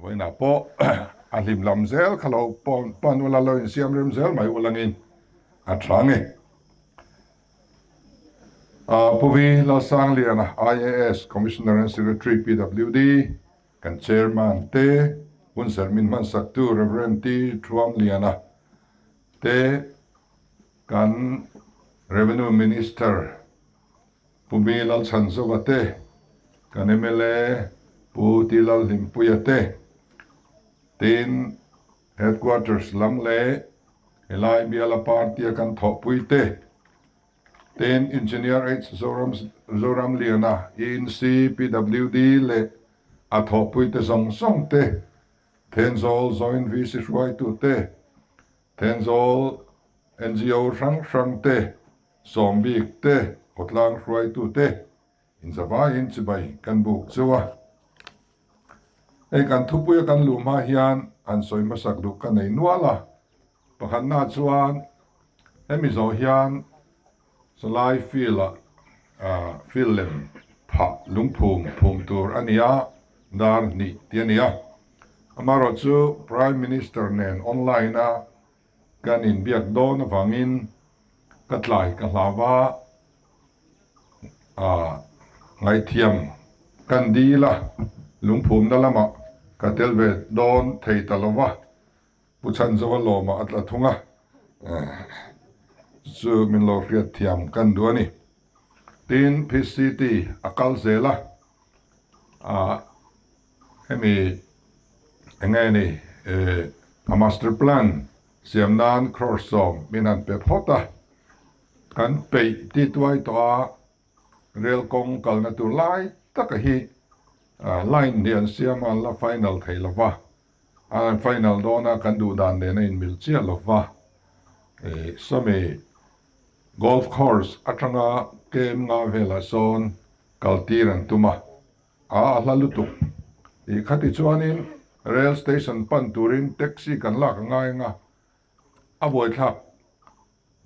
Vawiinah pawh a hlim lam zel kha lo pan ula, lo insiam rem zel mai ulangin a tha nge. Pu Vi Lalsangliana, IAS, Commissioner and Secretary, PWD, kan Chairman te, hunserh min hmansaktu Rev. T. Thuamliana te, kan Revenue Minister Pu Mi Lalchhanzova te, kan mla Pu T. Lalhlimpuia te, tin Headquarters lam leh helai biala party-a kan thawhpui te, tin Engineer H. Zoram Zoramliana, ENC, PWD leh a thawhpuite zawng zawng te, Thenzawl Joint VC hruaitu te, Thenzawl NGO hrang hrang te, Sawmbik te, khawtlang hruaitu te inzavaiin chibai kan buk cheu a. Hei kan thupuia kan luh hma hian an sawi hmasak duh ka nei nual a, pakhatna chuan hemi zawh hian Salai field ah field lem phah lungphum phum tur a ni a, dar hnih tih a ni a. Amaherawhchu Prime Minister nen online a Kan inbiak dawn avangin ka tlai ka hlau a, ah ngaihthiam kan dil a, lungphumna lamah ka tel ve dawn thei ta lo va, Pu Chhanzova lawmah a tla thung a, chu min lo hriatthiam kan duh a ni. Tin, PCT a kal zel a, ah Hemi enge ni a master plan siam nan crore sawm min han pe phawt a, kan peih ti tuai tawh a, rel kawng kalna tur lai taka hi line hi an siam a, an la final thei lo va, an final dawn a kan duh dan nen a inmil chiah lo va, sawmi golf course atanga kem nga velah sawn kaltir an tum a. A hla lutuk. Tih kha tichuanin rail station pan turin taxi kan lak a ngai anga, a buaithlak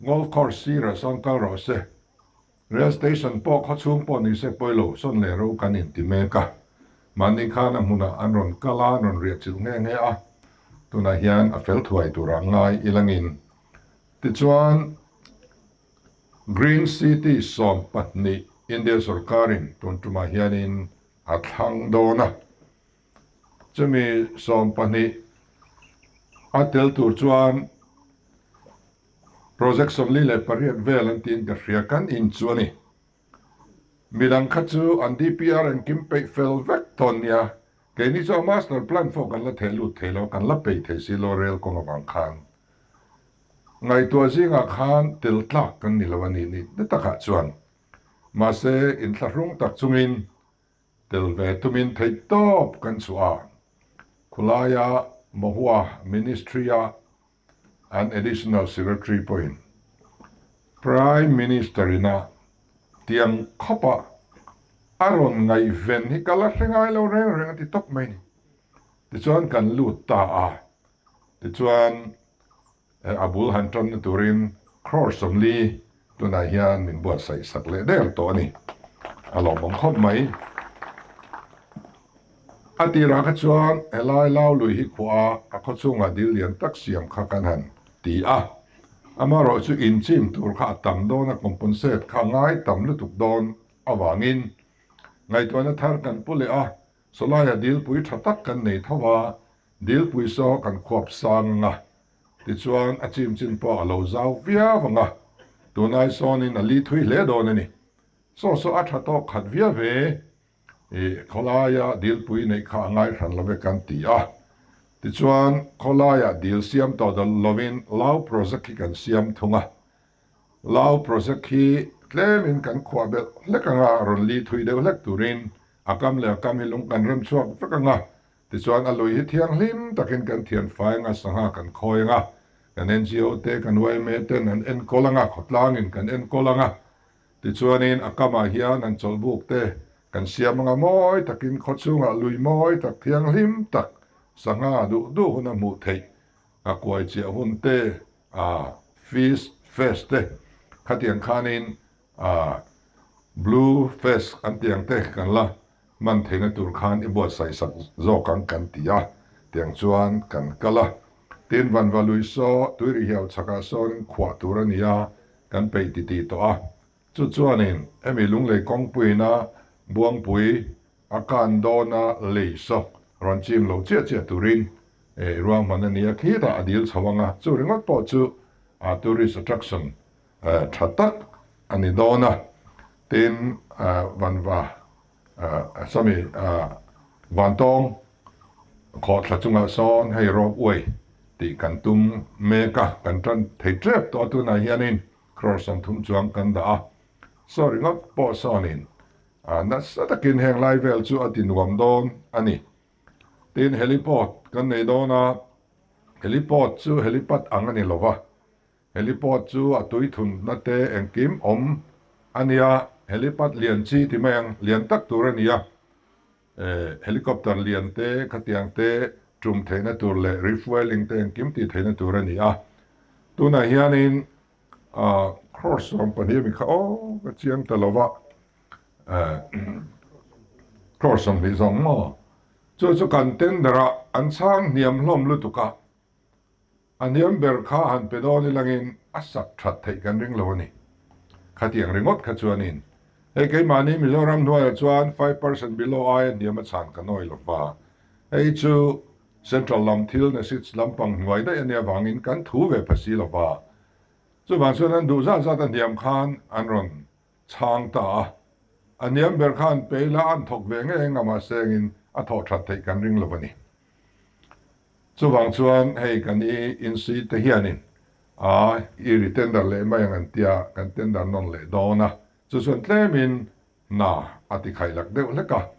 golf course sirah sawn kal rawh se. Rail station pawh khawchhung pawh ni se pawilo sawn leh ro kan inti mek a. Mahni khan a hmunah an rawn kal a, an rawn riah chilh nghe nghe a, tunah hian a fel thuai turah ngai ilangin. Tichuan. Green City 12 India sorkarin tun tumah hianin a thlang dawn a, chumi 12 a tel tur chuan project 48 vel an tiin ka hria kan in chu a ni. Midang kha chu an DPR engkim peih fel vek tawn nia, keini chu a master plan pawh kan la theh lut thei lo, kan la peih thei si lo rel kawng avang khan. Ngaihtuah zingah khan tel tlak kan ni lo a ni ni na takah chuan. Mahse, inthlahrung tak chungin tel ve tumin theihtawp kan chhuah a. Khulaia Mahua Ministry-a an Additional Secretary pawhin Prime Minister-ina tiang khawpa a rawn ngaihven hi ka la hre ngai lo reng reng a ti tawp mai ni. Tichuan kan lut ta a. Tichuan, a bul han tanna turin crore 40 tunah hian min buatsaih sak leh der tawh a ni. A lawmawm khawp mai. A tirah kha chuan helai lau lui hi khuaa a khaw chhungah dil lian tak siam kha kan han ti a. Amaherawh chu inchim tur kha a tam dawn a, compensate kha a ngai tam lutuk dawn avangin ngaihtuahna thar kan pu leh a, Sawlaia dilpui tha tak kan nei tho a, dilpui saw kan khuap sang ang a, tichuan a chim chin pawh a lo zau viau ang a, tunai sawnin a li thui hle dawn a ni. Saw saw a tha tawk khat viau ve, i khawlaia dilpui neih kha a ngai hran lo ve kan ti a, tichuan khawlaia dil siam tawh lovin Lau project hi kan siam thung a, Lau project hi tlemin kan khuah belh hlek ang a, rawn li thui deuh hlek turin a kam leh a kam hi lung kan rem chhuak vek ang a, tichuan a lui hi thianghlim takin kan thian fai ang a, sangha kan khawi ang a, kan NGO te, kan yma ten an enkawl ang a, khawtlangin kan enkawl ang a, tichuanin a kamah hian an chawlhbuk te kan siam ang a, mawi takin khawchhungah lui mawi tak thianghlim tak sangha duh duh hun a hmuh theih a kuai chiah hun te a fish fest te khatiang khanin a blue fest an tih ang te kan la hman theihna tur khan i buatsaih sak zawk ang kan ti a. Tiang chuan kan kal a. Tin, Vanva lui saw Tuirihiau chhakah sawnin khuah tur a ni a, kan peih titih tawh a. Chu chuanin hemi Lunglei kawngpuiina Buangpui a kan dawna lei saw rawn chim lo chiah chiah turin ruahman a ni a, khitah a dil chho ang a, chu ringawt pawh chu tourist attraction tha tak a ni dawn a. Tin, Vanva sawmi Vantawng khawhthla chungah sawn hei rope way tih kan tum mek a, kan tan thei tep tawh a, tunah hianin crore 30 chuang kan dah a, saw ringawt pawh sawnin nasa takin heng lai vel chu a ti nuam dawn a ni. Tin, heliport kan nei dawn a, heliport chu helipad ang a ni lo va, Helipad chu a tui thunna te engkim awm a nia, helipad lian chi ti mai ang, lian tak tur a nia. Helicopter lian te, khatiang te tum theihna tur leh refuelling te engkim tih theihna tur a ni a. Tunah hianin crore 12 ami kha aw ka chiang ta lo va, crore 20 zawng maw? Chu chu kan tender a, an chhang hniam hlawm lutuk a. A hniam ber kha han pe dawn ilangin a sak that theih kan ring lo a ni. Khatiang ringawt kha chuanin hei keimahni Mizoram hnuaiah chuan 5% below aia hniam a chhan ka nawi lo va. Hei chu Central lam thil NESIDS lampang hnuai daih a nia vangin kan thu ve pha si lo va. Chuvang chuan an duh zat zat a hniam khan an rawn chhang ta a. A hniam ber kha an pe ila an thawk ve ngei eng a mahsengin a thawh that theih kan ring lo a ni. Chuvang chuan hei kan i insi te hianin a i ri tender leh mai ang an tia, kan tender nawn leh dawn a, chu chuan tlemin hna a ti khailak deuh hlek a.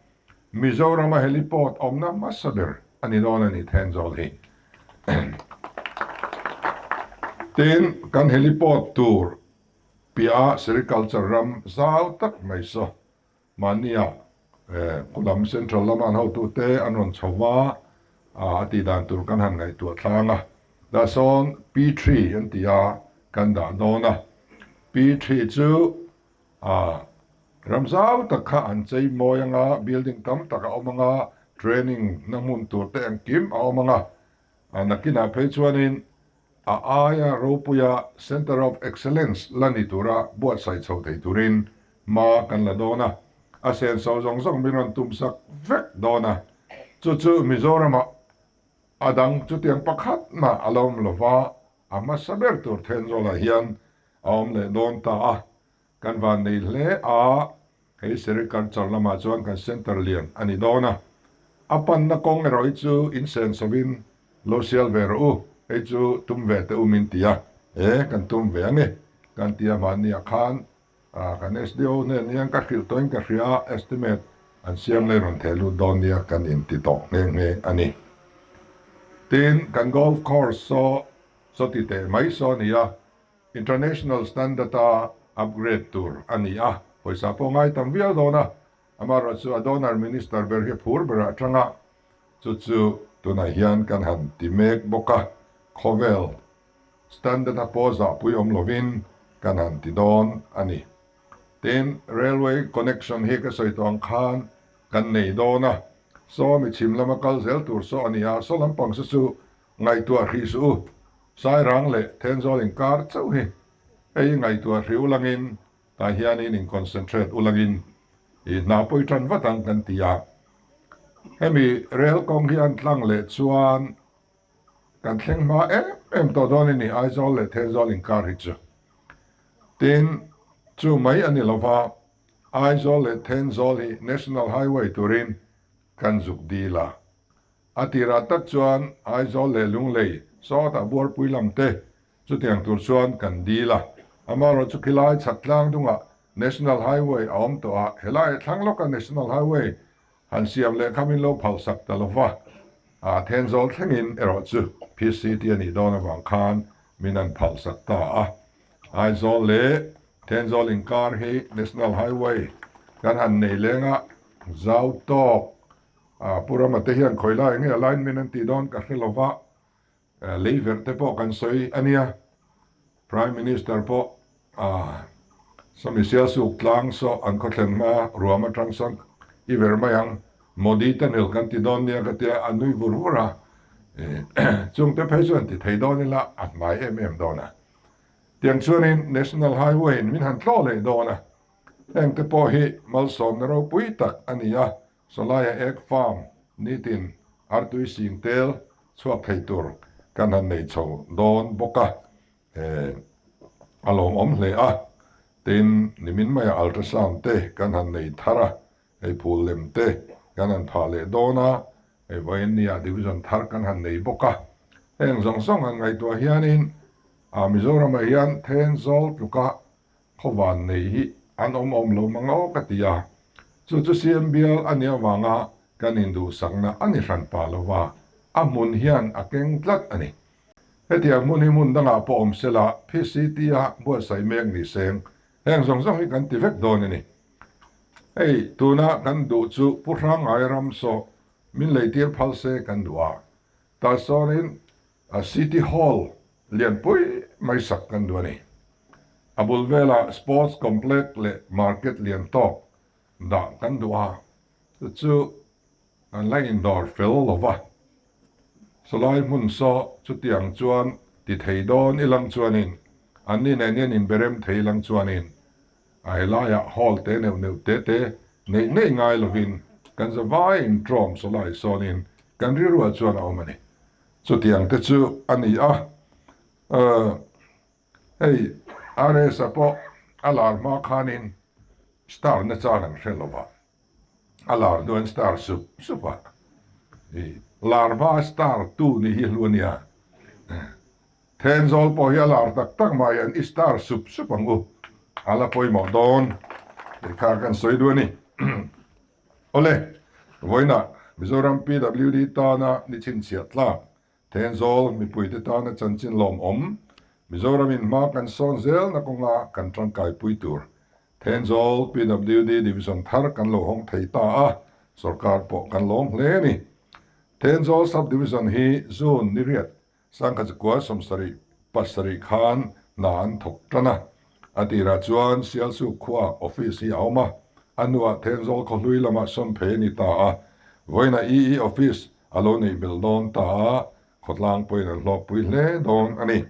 Mizorama heliport awmna hmasa ber a ni dawn a ni Thenzawl hi. Tin, kan heliport tur piah a sericulture ram zau tak mai saw Mahnia khulam Central lama an hotute an rawn chho va, a tih dan tur kan han ngaihtuah tlang a. Dah sawn P-three an ti a, kan dah dawn a. P-three chu ram zau tak kha an chei mawi ang a, building tam tak a awm ang a, training na hmun tur te engkim a awm ang a. Nakinah phei chuanin A aia ropuia Centre of Excellence la ni tura buatsaih chho thei turin hma kan la dawn a, a senso zawng zawng min rawn tumsak vek dawn a, chu chu Mizoramah a dang chutiang pakhat mah a la awm lova, a hmasa ber tur Thenzawlah hian a awm leh dawn ta a, Kan van nei hle a, hei Sericulture lamah chuan kan centre lian a ni dawn a, a panna kawng erawh hi chu insen sovin lo sial ve rawh u, hei chu tum ve teh u min ti a, e kan tum ve ange kan ti a, mahniah khan kan SDO hnen hian ka hrilh tawhin ka hria a, estimate an siam leh rawn theh lut dawn nia kan inti tawh nghe nghe a ni. Tin, kan golf course saw saw ti teh mai saw a ni a, International standard a upgrade tur a ni a, pawisa pawh ngai tam viau dawn a, amaherawh chu a donor minister ber hi phur berah atang a, chu chu tunah hian kan han ti mek bawk a, khawvel standard a pawh zahpui awm lovin kan han ti dawn a ni. Tin, railway connection hi ka sawi tawh ang khan kan nei dawn a, saw mi chhim lama kal zel tur saw a ni a, saw lampang saw chu Ngaihtuah hrih suh u, Sairang leh Thenzawl inkar chauh hi hei ngaihtuah hrih ulangin tah hianin in concentrate ulangin i hna pawi tan vat ang kan ti a. Hemi rel kawng hi an tlang leh chuan kan thleng hma em em tawh dawn a ni Aizawl leh Thenzawl inkar hi chu. Tin, chu mai a ni lova, Aizawl leh Thenzawl hi National Highway turin kan zuk dil a. A tirah tak chuan Aizawl leh Lunglei sawtah buarpui lam te chutiang tur chuan kan dil a. Amaherawh chu khilai chhak tlang dungah National Highway a awm tawh a, helai thlang lawka National Highway han siam leh kha min lo phalsak ta lova, a Thenzawl thlengin erawh chu PCT a nih dawn avang khan min han phalsak ta a. Aizawl leh Thenzawl inkar hi National Highway kan han nei leng a, zau tawk Pu Rama te hian khawi lai nge alignment an tih dawn ka hre lova, lei verh te pawh kan sawi a nia. Prime Minister pawh sawmi Sialsuk tlang saw an khawthlen hma ruam atang sawn i ver mai ang, Modi tunnel kan ti dawn nia ka tia, a nui vur vur a. Chungte phei chuan ti thei dawn ila a hnai em em dawn a. Tiang chuanin National Highway in min han tlawh leh dawn a. Hengte pawh hi malsawmna ropui tak a ni a, Sawlaia Egg Farm nitin artui sing tel chhuak thei tur kan han nei chho dawn bawk a, a lawmawm hle a. Tin, nimin maia ultrasound te kan han nei thar a, hei phul lem te kan han phah leh dawn a, hei vawiin nia division thar kan han nei bawk a. Heng zawng zawng han ngaihtuah hianin Mizoramah hian Thenzawl tluka Khawvan nei hi an awm awm lo mang aw ka ti a, chu chu CM bial a nih avanga kan induhsakna a ni hran pah lo va, a hmun hian a keng tlat a ni. Hetiang hmun hi hmun dangah pawh awm sela PCT-a buatsaih mek ni seng, heng zawng zawng hi kan ti vek dawn a ni. Hei, tuna kan duh chu Pu Hrangai ram saw min leitir phal se kan duh a, tah sawnin A City Hall lianpui mai sak kan duh a ni. A bul velah Sports Complex leh Market lian tawk dah kan duh a, chu chu kan la indawr fel lo va. Sawlai hmun saw chutiang chuan ti thei dawn ilang chuanin anni nen hian inberem thei ilang chuanin a helaiah hall te neuh neuh te te neih neih ngai lovin kan zavaiin tlawm sawlai sawnin kan rilruah chuan a awm a ni. Chutiang te chu a ni a, hei RS-a pawh a lar hma khanin star na chang an hre lo va, a lar hnuan star sup sup a, lar hma star tu ni hi hlu a nia, Thenzawl pawh hi a lar tak tak mah hian i star sup sup ang u, a la pawimawh dawn tih kha kan sawi duh a ni. Awle, vawiinah Mizoram PWD tana ni chhinchhiah tlak, Thenzawl mipuite tana chanchin lawmawm, Mizoramin hma kan sawn zelna kawnga kan tangkaipui tur Thenzawl PWD Division thar kan lo hawng thei ta a, sorkar pawh kan lawm hle a ni. Thenzawl Sub-Division hi June ni riat Sangkachakua 70 pasarih khan hna an thawk tan a. A tirah chuan Sialsuk khuaah office hi a awm a, a hnuah Thenzawl khawhlui lamah sawn phei a ni ta a. Vawiinah EE office a lo neih belh dawn ta a, khawtlang pawhin an hlawkpui hle dawn a ni.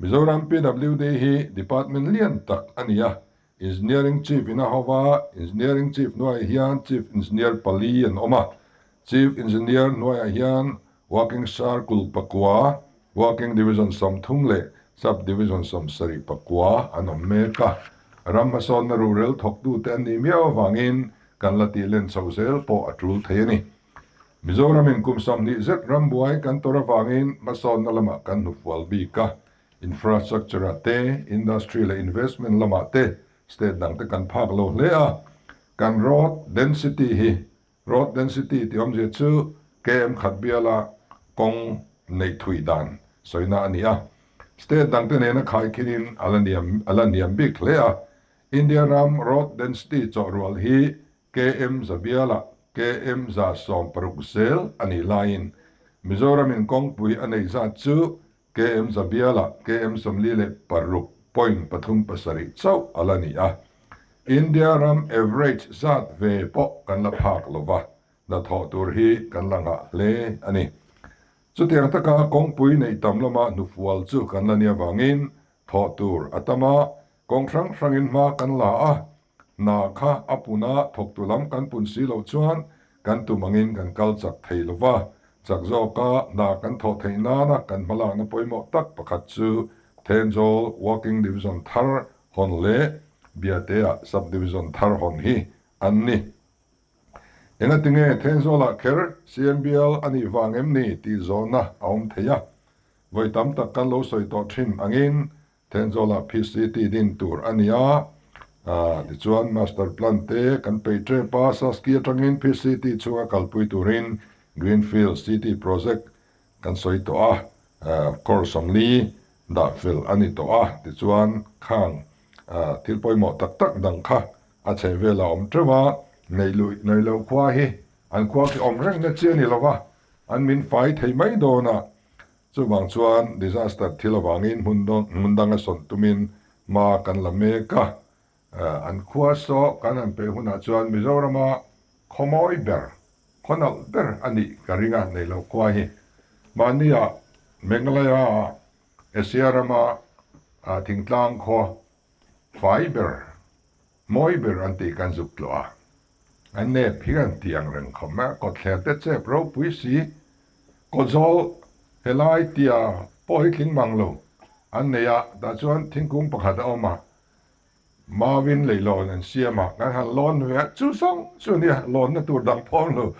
Mizoram PWD hi department lian tak a ni a, Engineering Chief in a ho va, Engineering Chief hnuaiah hian Chief Engineer pali an awm a, Chief Engineer hnuaiah hian Working Circle pakua, Working Division 30 leh Sub Division 70 pakua an awm mek a. Ram hmasawnna ruhrel thawktute an nih miau avangin kan la tih len chhoh zel pawh a tul thei a ni. Mizoramin kum 20 zet rambuai kan tawrh avangin hmasawnna lamah kan hnufual bik a, Infrastructure ah te, industry leh investment lamah te state dang te kan phak lo hle a. Kan road density hi, road density tih awmzia chu KM khat biala kawng neih thui dan sawina a ni a. State dang te nena khaikhin a la niam a la niam bik hle a. India ram road density chawhrual hi KM za biala KM 160 zel a nih laiin Mizoramin kawngpui a neih zat chu KM za bialah KM 46 point 37 chauh a la ni a. India ram average zat ve pawh kan la phak lo va, hnathawh tur hi kan la ngah hle a ni. Chutiang taka kawngpui neih tam lama hnufual chu kan la nia vangin thawh tur a tam a, kawng hrang hrangin hma kan la a, Hna kha a pun a, thawktu lam kan pun si loh chuan kan tum angin kan kal chak thei lo va. Chak zawka hna kan thawh theih nana kan hmalakna pawimawh tak pakhat chu Thenzawl Working Division thar hawn leh Biatea Sub-Division thar hawn hi an ni. Engatinge Thenzawlah kher CMBL a nih vang em ni tih zawhna a awm thei a. Vawi tam tak kan lo sawi tawh thin angin Thenzawlah PCT din tur a ni a, tichuan Master Plan te kan peih tep a, Saski atangin PCT chhunga kalpui turin Greenfield City Project kan sawi tawh a, crore 40 dah fel a ni tawh a, tichuan khang thil pawimawh tak tak dang kha a chheh velah awm teuh a, neihluih neihloh khua hi an khua khi awm reng na chi a ni lo va, an min fai thei mai dawn a, Chuvang chuan disaster thil avangin hmun danga sawn tumin hma kan la mek a. An khua saw kan han peh hunah chuan Mizorama khaw mawi ber, khaw nalh ber a nih ka ring a, neih loh khua hi. Mahnia Meghalaya-ah Asia rama thingtlang khua fai ber, mawi ber an tih kan zuk tluah a. An nep hi an ti ang reng khawp mai a, kawtthler te chep ropui si, kawtzawl helai tia pawh hi tling mang lo an nei a, tah chuan thingkung pakhat a awm a, Mauin leilawn an siam a, kan han lawn ve a, chu zawng chu a nia, lawnna tur dang phawm lo.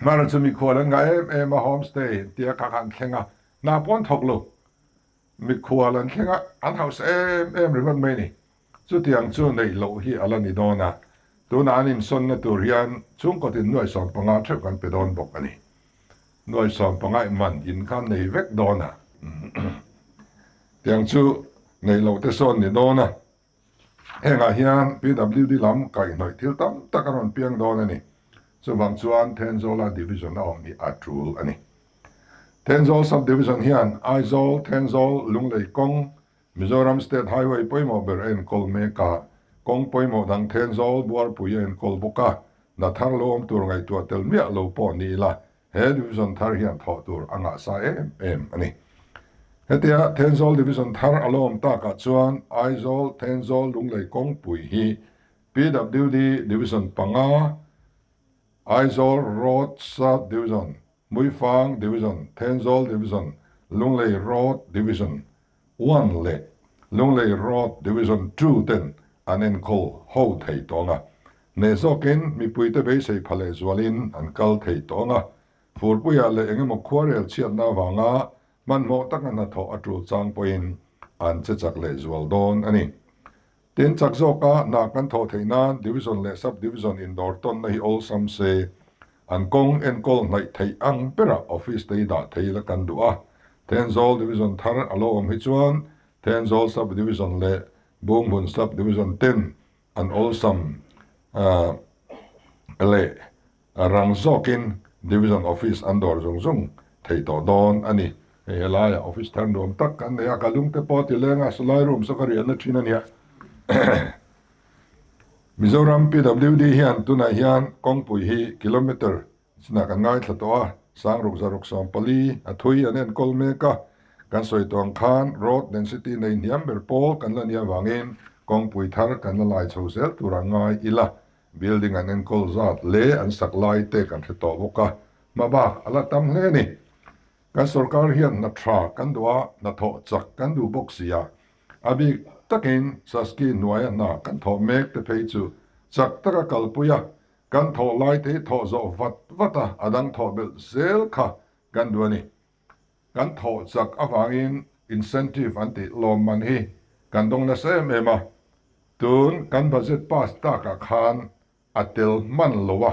Hmara chu mikhual an ngah em em a, homestay an tia kha kha an thleng a, hna pawh an thawk lo. Mikhual an thleng a, an hausa em em ringawt mai a ni. Chutiang chu neih loh hi a la ni dawn a, tunah an insawnna tur hian chhungkaw tin nuai 15 theuh kan pe dawn bawk a ni. Nuai 15 man in kha nei vek dawn a. Tiang chu neih loh te sawn ni dawn a. Hengah hian PWD lam kaihhnawih thil tam tak a rawn piang dawn a ni. Chuvang chuan Thenzawla Division a awm hi a tul a ni. Thenzawl Sub-Division hian Aizawl, Thenzawl, Lunglei kawng, Mizoram State Highway pawimawh ber a enkawl mek a, kawng pawimawh dang Thenzawl, Buarpui a enkawl bawk a, hna thar lo awm tur ngaihtuah tel miah lo pawh ni ila, He Division thar hian thawh tur a ngah sa em em a ni. Hetia Thenzawl Division thar a lo awm takah chuan Aizawl, Thenzawl, Lunglei kawngpui hi PWD Division panga, Aizawl Road Sub Division, Hmuifang Division, Thenzawl Division, Lunglei Road Division One leh Lunglei Road Division Two ten an enkawl ho thei tawng a. Hneh zawkin mipuite beisei pha leh zualin an kal thei tawng a. Furpuiah leh engemaw khuarel chhiatna avanga hmanhmawh taka hnathawh a tul chang pawhin an che chak leh zual dawn a ni. Tin, chak zawka hna kan thawh theih nan Division leh Sub Division indawr tawnna hi awlsam se, an kawng enkawl hnaih theih ang berah office te hi dah thei la kan duh a. Thenzawl Division thar a lo awm hi chuan Thenzawl Sub Division leh Bunghmun Sub Division ten an awlsam leh Rang zawkin Division Office an dawr zung zung thei tawh dawn a ni. Hei helaiah office thar nuam tak kan nei a, ka lung te pawh ti leng a, salai room saw ka riahna thin a nia. Mizoram PWD hian tunah hian kawngpui hi kilometre chinah kan ngaithla tawh a, sangruk zaruk 14 a thui an enkawl mek a, kan sawi tawh ang khan road density nei hniam ber pawl kan la nia vangin kawngpui thar kan la lai chho zel turah ngai ila. Building an enkawl zat leh an sak lai te kan hre tawh bawk a, hma bak a la tam hle a ni. Kan sorkar hian hna tha kan duh a, hnathawh chak kan duh bawk si a, a bik takin Saski hnuaia hna kan thawh mek te phei chu chak taka kalpui a, kan thawh lai te hi thawh zawh vat vat a, a dang thawh belh zel kha kan duh a ni. Kan thawh chak avangin incentive an tih lawmman hi kan dawng nasa em em a, tun kan budget pass takah khan a tel hman lo a,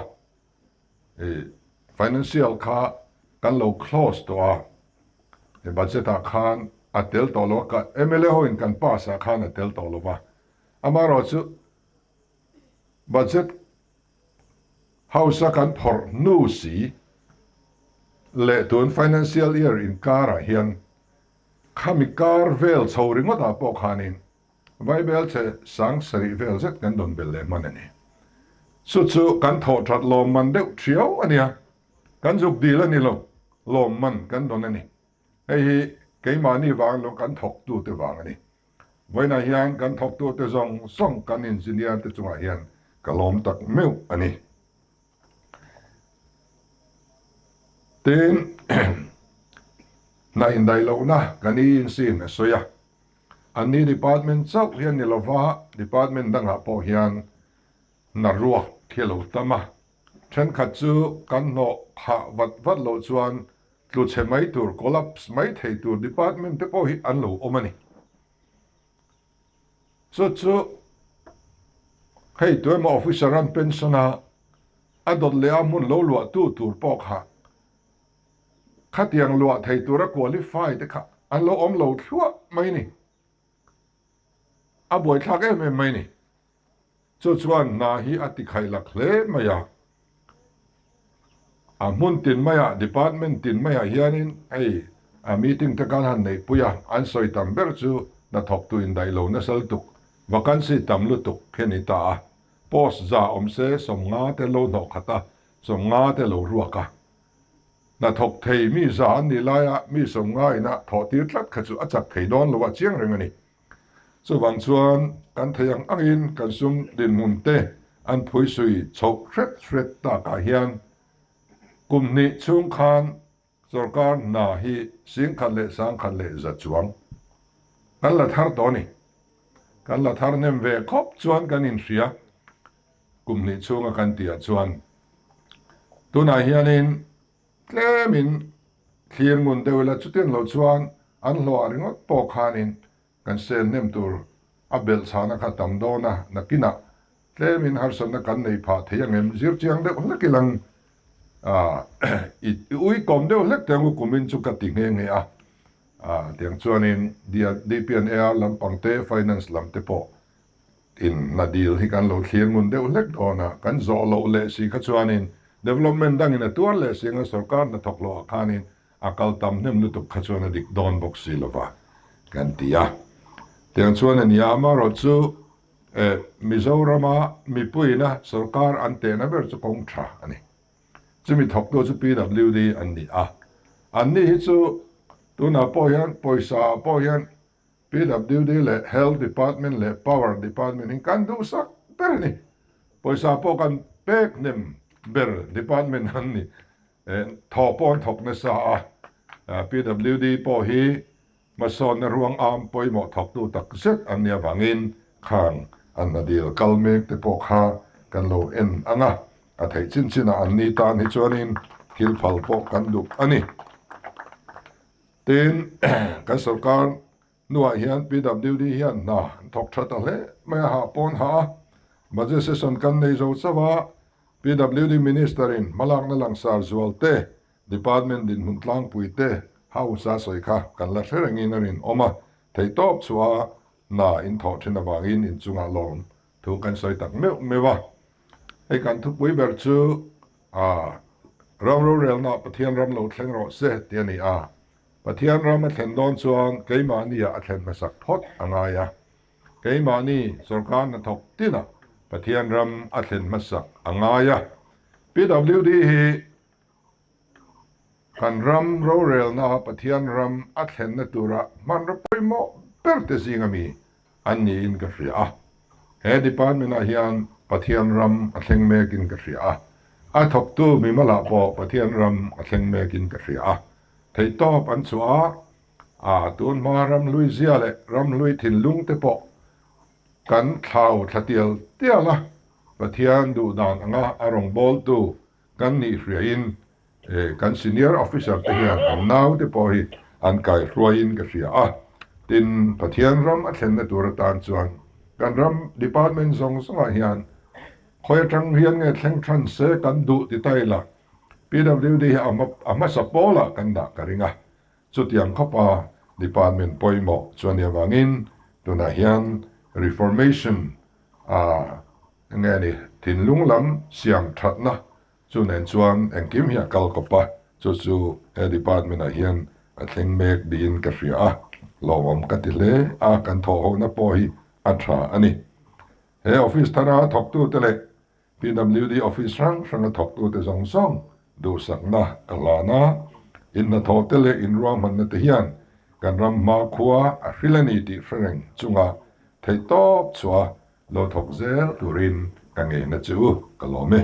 financial kha kan lo close tawh a, he budget ah khan a tel tawh lo a, mla ho in kan pass ah khan a tel tawh lo va, amaherawhchu budget House-a kan phawrh hnu si leh tun financial year inkarah hian khami kar vel chho ringawtah pawh khanin Vaibel che 7000 vel zet kan dawn belh leh hman a ni. Chu chu kan thawh that lawmman deuh thiau a nia, kan zuk dil a ni lo, lawmman kan dawn a ni. Hei hi keimahni vang lo kan thawktute vang a ni. Vawiinah hian kan thawktute zawng zawng kan engineer te chungah hian ka lawm tak meuh a ni. Tin, hna indaih lohna kan ENC in a sawi a, anni department chauh hian ni lova department dangah pawh hian hna ruak hi a lo tam a, thenkhat chu kan hnawh khah vat vat loh chuan Tlu chhe mai tur, collapse mai thei tur department te pawh hi an lo awm a ni. Chu chu hei tuemaw officer an pension a, a dawt leh a hmun lo luah tu tur pawh kha khatiang luah thei tura qualify te kha an lo awm lo thluah mai ni. A buaithlak em em mai ni. Chu chuan hna hi a ti khaih lak hle mai a. A hmun tin maiah, department tin maiah hianin hei a meeting te kan han neihpui a, an sawi tam ber chu hnathawktu indaih lo nasa lutuk, vacancy tam lutuk hi a ni ta a. Post za awm se 50 te lo hnawh khat a, 50 te lo ruak a. Hnathawk thei mi za an nih laia mi sawmngaina thawh tir tlat kha chu a chak thei dawn lo a chiang reng a ni. Chuvang chuan kan thei ang angin kan sum dinhmun te an phuisui chhoh hret hret takah hian kum hnih chhung khan Sorkar hna hi 10,000 leh 10,000 leh za chuang kan la thar tawh a ni. Kan la thar hnem ve khawp chuan kan inhria kum hnih chhunga kan tihah chuan tunah hianin tlemin thlir ngun deuh ila chutiang lo chuan an hlawh ringawt pawh khanin Kan sel hnem tur a belh chhahna kha tam dawn a, nakinah tlemin harsatna kan nei phah thei ang em? Zir chiang deuh hlek ilang i ui kawm deuh hlek teh angu kumin chu ka ti nghe nghe a, tiang chuanin DPNAR lampang te finance lam te pawh in hna dil hi kan lo thlir ngun deuh hlek dawn a, kan zawh loh leh si kha chuanin development dangin a tuar leh si anga sorkar hnathawk loh ah khanin A kal tam hnem lutuk kha chuan a dik dawn bawk si lova kan ti a. Tiang chuan a nia, amaherawh chu Mizorama mipuiina sorkar an tehna ber chu kawng tha a ni. Chumi thawktu chu PWD an ni a. Anni hi chu tunah pawh hian pawisa ah pawh hian PWD leh Health Department leh Power Department hi kan duhsak ber a ni. Pawisa pawh kan pek hnem ber department an ni. Thaw pawh an thawk nasa a, PWD pawh hi hmasawnna ruang am pawimawh thawktu tak zet an nih avangin khang an hna dil kal mek te pawh kha kan lo en ang a, a theih chin chinah an ni tan hi chuanin thil phal pawh kan duh a ni. Tin, kan sorkar hnuah hian PWD hian hna an thawk tha ta hle mai a, hah pawn hah a, budget session kan nei zo chauh a, PWD Minister in hmalakna langsar zual te, Department dinhmun tlangpui te House a sawi kha kan la hre rengin a rinawm a, theihtawp chhuah hna in thawh thin avangin inchungah lawm thu kan sawi tak meuh meuh a. Hei kan thupui ber chu ram rorelna Pathian ram lo thleng rawh se tih a ni a, Pathian ram a thlen dawn chuan keimahniah a thlen hmasak phawt a ngai a. Keimahni sorkar hnathawk tinah Pathian ram a thlen hmasak a ngai a. PWD hi kan ram rorelna Pathian ram a thlenna tura hmanraw pawimawh ber te zinga mi an niin ka hria a. He department ah hian Pathian ram a thleng mekin ka hria a. A thawktu mimalah pawh Pathian ram a thleng mekin ka hria a. Theihtawp an chhuah a. A, tun hma ramhlui zia leh ramhlui thinlung te pawh kan thlau thla tial tial a, Pathian duh dan anga a rawngbawltu kan nih hriain kan senior officer te hian an nau te pawh hi an kaihruaiin ka hria a. Tin, Pathian ram a thlenna tur atan chuan kan ram department zawng zawngah hian khawi atang hian nge thleng than se kan duh ti ta ila PWD hi a hmasa pawlah kan dah ka ring a. Chutiang khawpa department pawimawh chu a nih avangin tunah hian reformation a nge ni thinlung lam siam thatna chu nen chuan engkim hi a kal kawp a, chu chu he department ah hian a thleng mek niin ka hria a, lawmawm ka ti hle a, kan thawhhona pawh hi a tha a ni. He office thara thawktute leh PWD office hrang hranga thawktute zawng zawng duhsakna ka hlan a, inhnathawhte leh inruahmanna te hian kan ram hmakhua a hril a ni tih hre reng chunga theihtawp chhuah lo thawk zel turin ka ngeina chu ka lawm e.